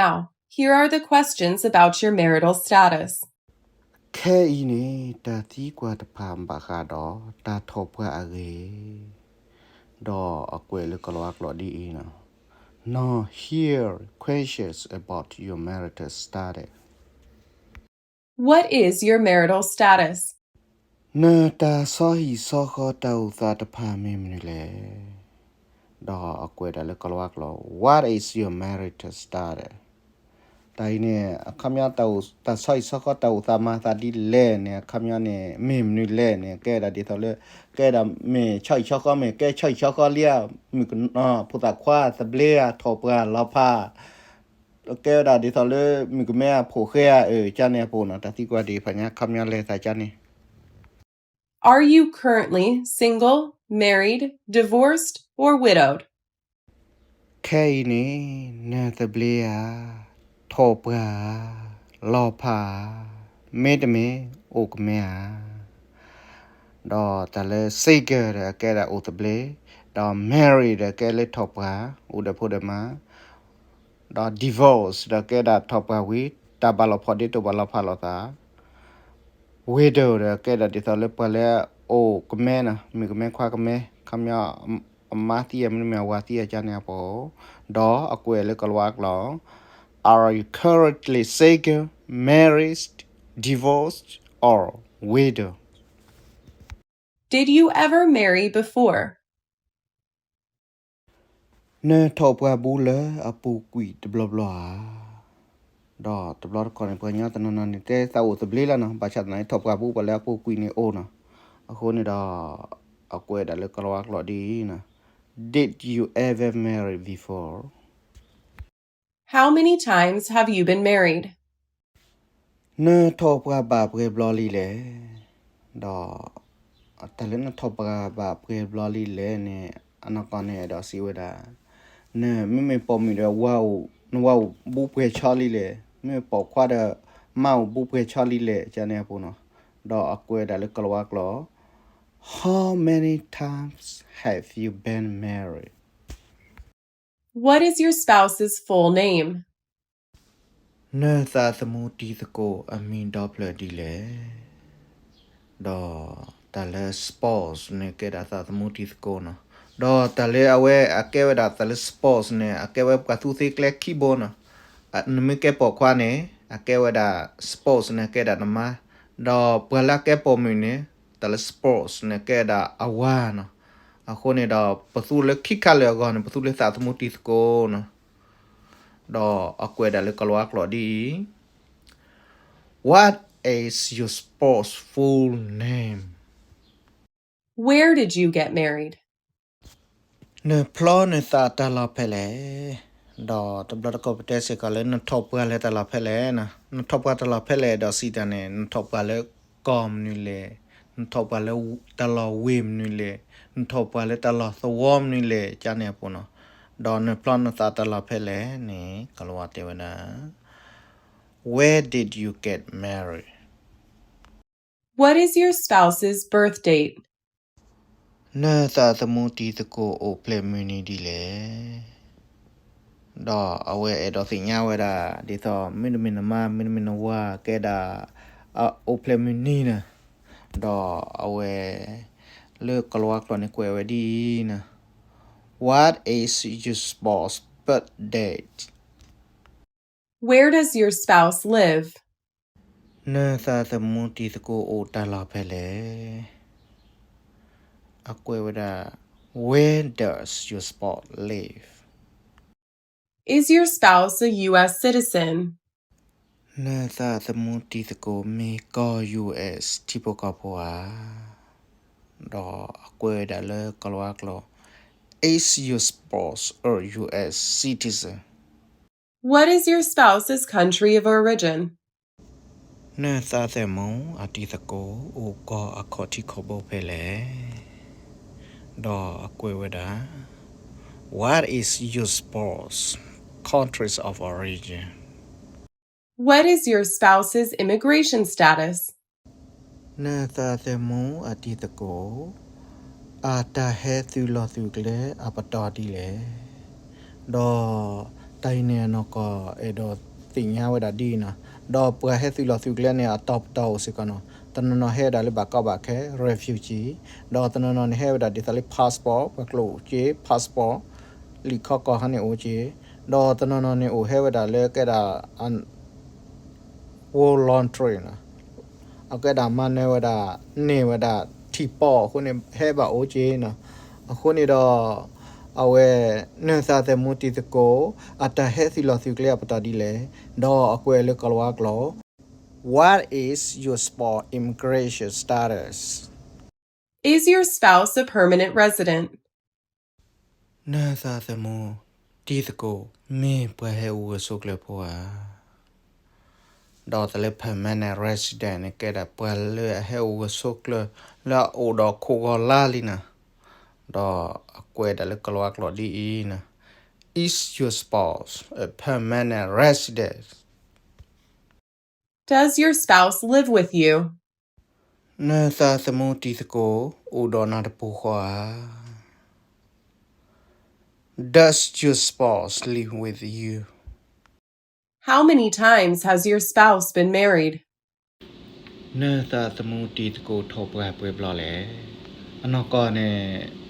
Now, here are the questions about your marital status. ခဲအံၤန့ၣ် တၢ်သံကွၢ်တဖၣ်ဘၣ်ဃးဒီး တၢ်ထီၣ်ပှၢ်အဂ့ၢ် ဒီးအကွဲးလၢကလၤဝါကျိာ်ဒ်အံၤနီၤ. Now, here questions about your marital status. What is your marital status? နတၢ်ဆီဟံၣ်ဆီဃီတၢ်အိၣ်သးတဖၣ်မ့ၢ်မနုၤလဲၣ်. ဒီးအကွဲးဒၣ်လၢကလၤဝါကျိာ်, What is your marital status? တၢ်အံၤန့ၣ် အခီပညီ တၢ်ဆီဟံၣ်ဆီဃီတၢ်အိၣ်သးမၤသးဒ်လဲၣ်န့ၣ် အခီပညီန့ၣ် မ့ၢ်မနုၤလဲၣ်န့ၣ် ကဲဒၣ်ဒ်သိးလၢ ကဲဒၣ်မ့ၢ်ဆီဟံၣ်ဆီဃီ မ့ၢ်ကဲဆီဟံၣ်ဆီဃီလံဧါ, မုၣ်ကနီၤ ဖိသၣ်ခွါ သဘျ့ဧါ ထီၣ်ပှၢ်လီၤဖး ကဲဝဲဒၣ်ဒ်သိးလၢ မုၣ်ကမဲအဖိဃဲဧါ အၢ ကန့ၣ်အပူၤနီၤ, တၢ်သံကွၢ်ဒ်အံၤဖးညါ အခီပညီလဲၤသးကန့ၣ်. Are you currently single, married, divorced, or widowed? ခဲအံၤန့ၣ် နသဘျ့ဧါ, ထီၣ်ပှၢ်ဧါ, လီၤဖးဧါ, မ့တမ့ၢ် အိၣ်ကမဲဧါ. ဒီးတၢ်လၢ single ဒီးအကဲဒၣ်အိၣ်သဘျ့, ဒီး married ဒီးကဲလၢထီၣ်ပှၢ် အိၣ်ဒီးဖိဒီးမါ, ဒီး divorce ဒီးကဲဒၣ်ထီၣ်ပှၢ်ဝံၤ တၢ်ဘၣ်လီၤဖီၣ်ဒ့ တအိၣ်ဘၣ်လီၤဖးလိာ်သး, widow ဒီးကဲဒၣ်ဒ်သိးလၢပှၤလၢအအိၣ်ကမဲနီၤ, မုၣ်ကမဲခွါကမဲ အခီပညီ အမါသံဧါ မ့တမ့ၢ်အဝၤသံဧါ ကန့ၣ်အပူၤ, ဒီးအကွဲးလၢကလၤဝါကျိာ်, Are you currently single, married, divorced, or widow? Did you ever marry before? နထီၣ်ပှၢ်ဘူးလၢအပူၤကွံာ်တဘျီဘျီဧါ. ဒီးတဘျီတခီၣ်န့ၣ် ပှၤကညီတနီၤနီၤန့ၣ် တဲသးအိၣ်သဘျ့လီၤနီၤ, ဘၣ်ဆၣ်သနာ်က့ ထီၣ်ပှၢ်ဘူးပှၤလၢအပူၤကွံာ်န့ၣ်အိၣ်နီၤ. အဃိန့ၣ်ဒီး အကွဲးဒၣ်လၢကလၤဝါကျိာ်ဒ်အံၤနီၤ, Did you ever marry before? How many times have you been married? နထီၣ်ပှၢ်ဘၣ်ပှဲၤဘျီလံလဲၣ်. ဒီး တၢ်လၢနထီၣ်ပှၢ်ဘၣ်ပှဲၤဘျီလံလဲၣ်န့ၣ် အနီၢ်ကီၢ်န့ၣ် အဲၣ်ဒိးစံးဝဲဒၣ်, နမ့မ့ၢ်ပိာ်မုၣ်ဒီး ဝၤအိၣ်, နဝၤအိၣ်ဘူးပှဲၤဆီလံလဲၣ်, မ့မ့ၢ်ပိာ်ခွါဒီး မါအိၣ်ဘူးပှဲၤဆီလံလဲၣ် ကန့ၣ်အပူၤနီၤ. ဒီးအကွဲးဒၣ်လၢကလၤဝါကျိာ်, How many times have you been married? What is your spouse's full name? နသးသမူတံၤသကိးအမံၤဒီဖျၢၣ်ဒ်လဲၣ်. ဒီးတၢ်လၢ spouse န့ၣ် ကဲဒၣ်သးသမူတံၤသကိးနီၤ. ဒီးတၢ်လၢအဝဲအကဲဝဲဒၣ်တၢ်လၢ spouse န့ၣ် အကဲဝဲပှၤသူသ့ကျဲခံဘိနီၤ. နမ့ၢ်ကဲပိာ်ခွါန့ၣ် အကဲဝဲဒၣ် spouse န့ၣ် အကဲဒၣ်နမါ, ဒီးပှၤလၢအကဲပိာ်မုၣ်န့ၣ် တၢ်လၢ spouse န့ၣ် ကဲဒၣ်အဝၤနီၤ. အဃိန့ၣ်ဒီး ပသူလၢခံခါလၢာ်အဂီၢ်န့ၣ် ပသူလၢသးသမူတံၤသကိးနီၤ. ဒီးအကွဲးဒၣ်လၢကလၤဝါကျိာ်ဒ်အံၤ, What is your spouse's full name? Where did you get married? နဖျီနသးတၢ်လီၢ်ဖဲလဲၣ်. ဒီးတဘျီတခီၣ်ပတဲစ့ၢ်ကီးလၢ နထီၣ်ပှၢ်လၢတၢ်လီၢ်ဖဲလဲၣ်နီၤ. နထီၣ်ပှၢ်တၢ်လီၢ်ဖဲလဲၣ် ဒီးစံးတၢ်န့ၣ် နထီၣ်ပှၢ်လၢကီၢ်မနုၤလဲၣ်, နထီၣ်ပှၢ်လၢတၢ်လီၢ်ဝ့ၢ်မနုၤလဲၣ်, နထီၣ်ပှၢ်လၢတၢ်လီၢ်သဝီမနုၤလဲၣ် ကန့ၣ်အပူၤနီၤ. ဒီးနဖျီနသးတၢ်လီၢ်ဖဲလဲၣ်န့ၣ် ကလၤဝါတဲဝဲဒၣ်, Where did you get married? What is your spouse's birth date? နသးသမူတံၤသကိးအိၣ်ဖျဲၣ်မုၢ်နံၤဒ်လဲၣ်. ဒီးအဝဲအဲၣ်ဒိးသ့ၣ်ညါဝဲဒၣ် ဒ်သိး မ့တမ့ၢ်နမါ မ့တမ့ၢ်နဝၤ ကဲဒၣ် အိၣ်ဖျဲၣ်မုၢ်နံၤန့ၣ်, ဒီးအဝဲ လၢကလၤဝါကျိာ်န့ၣ်ကွဲးဝဲဒ်အံၤန့ၣ်, What is your spouse's birth date? Where does your spouse live? နသးသမူတံၤသကိးအိၣ်တၢ်လီၢ်ဖဲလဲၣ်. အကွဲးဝဲဒၣ်, Where does your spouse live? Is your spouse a U S citizen? နသးသမူတံၤသကိးမ့ၢ်ကီၢ် US ထံဖိကီၢ်ဖိဧါ. ဒီးအကွဲးဝဲဒၣ်လၢကလၤဝါကျိာ်, Is your spouse a U S citizen? What is your spouse's country of origin? နသးသမူအတံၤသကိးအိၣ်ကီၢ်အခီၣ်ထံးခီၣ်ဘိဖဲလဲၣ်. ဒီးအကွဲးဝဲဒၣ်, What is your spouse's country of origin? What is your spouse's immigration status? နသးသမူအတံၤသကိး အတၢ်ဟဲသုးလီၢ်သုးကျဲအပတီၢ်ဒ်လဲၣ်. ဒီး တၢ်အံၤန့ၣ်အနီၢ်ကီၢ်အဲၣ်ဒိးသ့ၣ်ညါဝဲဒၣ်ဒ်အံၤနီၤ, ဒီးပှၤဟဲသုးလီၢ်သုးကျဲန့ၣ် အတီၤပတီၤအိၣ်စ့ၢ်ကီးနီၤ, တနီၤနီၤဟဲဝဲဒၣ်လၢဘၣ်ကီဘၣ်ခဲ refugee, ဒီးတနီၤနီၤန့ၣ်ဟဲဝဲဒၣ်ဒ်သိးလၢ passport ပှၤကျိၣ်အိၣ်က့ passport လံာ်ခီကီၢ်ခါန့ၣ်အိၣ်က့, ဒီးတနီၤနီၤန့ၣ်အိၣ်ဟဲဝဲဒၣ်လၢကဲဒၣ် voluntary နီၤ, အကဲဒၣ်မၤနၢၤဝဲဒၣ် န့ၢ်ဝဲဒၣ်ထံၣ်ပီၣ်အဃိန့ၣ် ဟဲဘၣ်အိၣ်က့နီၤ, အဃိန့ၣ်ဒီး အဝဲ နသးသမူတံၤသကိး အတၢ်ဟဲသုးလီၢ်သုးကျဲအပတီၢ်ဒ်လဲၣ်, ဒီးအကွဲးလၢကီၤလၤဝါကျိာ် What is your spouse immigration status? Is your spouse a permanent resident? နသးသမူတံၤသကိး မ့ၢ်ပှၤဟဲအိၣ်ဂၢၢ်ဆိးကျၢၤဖိဧါ, ဒီးတၢ်လၢ permanent resident န့ၣ် ကဲဒၣ်ပှၤလၢအဟဲအိၣ်ဂၢၢ်ဆိးကျၢၤ လၢအအိၣ်ဒီးခိၣ်ဂီၤလါလံနီၤ, ဒီးအကွဲးဒၣ်လၢကီၤလၤဝါကျိာ်ဒ်အံၤနီၤ, Is your spouse a permanent resident? Does your spouse live with you? နသးသမူတံၤသကိး အိၣ်ဒီးနၤတပူၤဃီဧါ. Does your spouse live with you? How many times has your spouse been married? နသးသမူတံၤသကိး ထိးပှဲၤပှဲၤဘျီလဲၣ်. အနီၢ်ကီၢ်န့ၣ်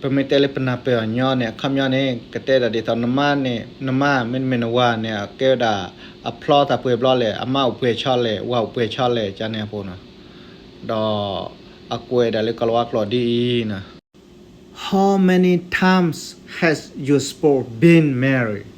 ပမ့ၢ်တဲလၢပနၢ်ပၢၢ်အီၤညီန့ၣ် အခီပညီန့ၣ် ကတဲဒၣ်ဒ်သိး နမါန့ၣ် နမါ မ့တမ့ၢ်နဝၤန့ၣ် အကဲဝဲဒၣ် အဖျီသးပှဲၤဘျီလဲၣ်, အမါအိၣ်ပှဲၤဆီလဲၣ်, ဝၤအိၣ်ပှဲၤဆီလဲၣ် ကန့ၣ်အပူၤနီၤ, ဒီး အကွဲးဒၣ်လၢကီၤလၤဝါကျိာ်ဒ်အံၤနီၤ, How many times has your spouse been married?